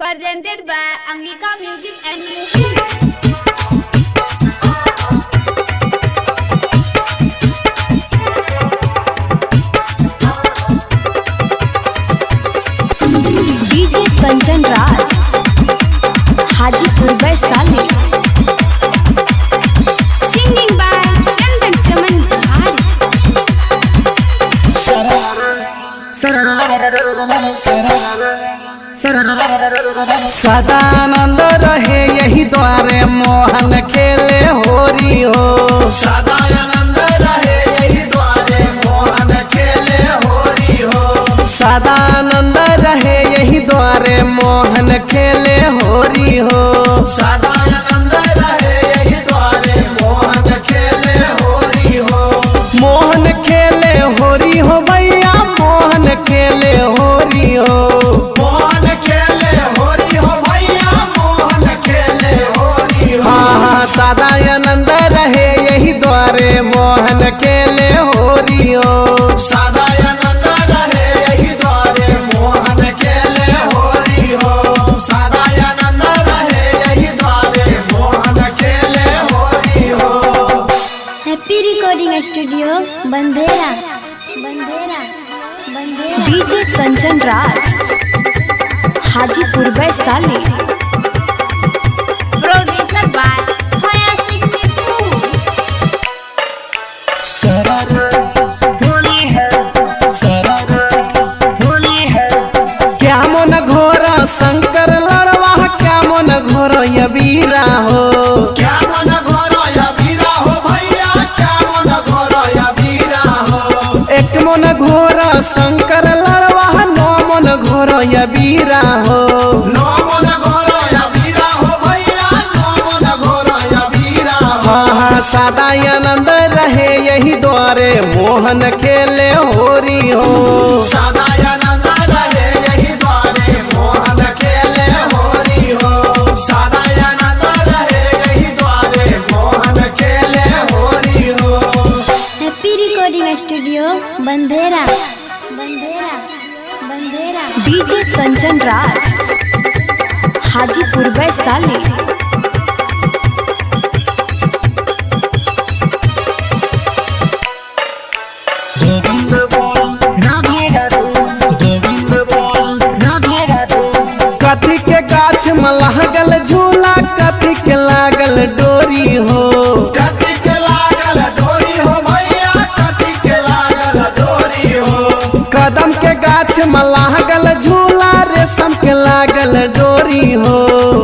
Presented by Angika Music and Movie. DJ Kanchan Raj, Hajipur Vaishali. Singing by Chandan Chaman Bihari. Sadanand रहे यही द्वारे मोहन खेले होरी हो। सदानंद रहे यही द्वारे मोहन खेले होरी हो। सदानंद रहे यही द्वारे मोहन खेले होरी हो। सदानंद रहे यही द्वारे मोहन खेले होरी हो। मोहन खेले होरी हो भैया, मोहन खेले होरी हो। मोहन खेले होरी हो भैया, मोहन खेले होरी हो। हाँ हाँ, सदानंद रहे यही द्वारे मोहन खेले होरी हो। सदानंद रहे यही द्वारे मोहन खेले होरी हो। सदानंद रहे यही द्वारे मोहन खेले होरी हो। Happy recording studio, Bandhera Bandhera Bandhera. DJ Kanchan Raj, Hajipur Vaishali. Producer by Maya Singh Nippu. क्या मन घोरा शंकर लड़वा, क्या मन घोर यबीरा हो। क्या मन घोर अबीरा हो भैया, क्या मन घोर अबीरा हो। एक मन घोरा शंकर लड़वा, नौ मन घोर यबीरा हो। नौ मन घोर अबीरा हो भैया, नौ मन घोर अबीरा हो। हाँ हाँ, सदानंद रहे यही द्वारे मोहन खेले होरी हो। सदानंद रहे यही द्वारे मोहन खेले होरी हो। सदानंद रहे यही द्वारे मोहन खेले होरी हो। Happy recording studio, Bandhera Bandhera Bandhera. DJ Kanchan Raj, Hajipur Vaishali. कथी के गाछ में लागल झूला, कथी के लागल डोरी हो। कथी के लागल डोरी हो भैया, कथी के लागल डोरी हो। कदम के गाछ में लागल झूला, रेशम के लागल डोरी हो।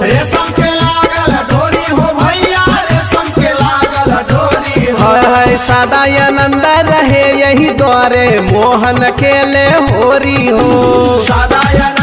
रेशम के लागल डोरी हो भैया, रेशम के लागल डोरी हो। हाय हाय, सदानंद रहे यही द्वारे मोहन खेले होरी हो। सदानंद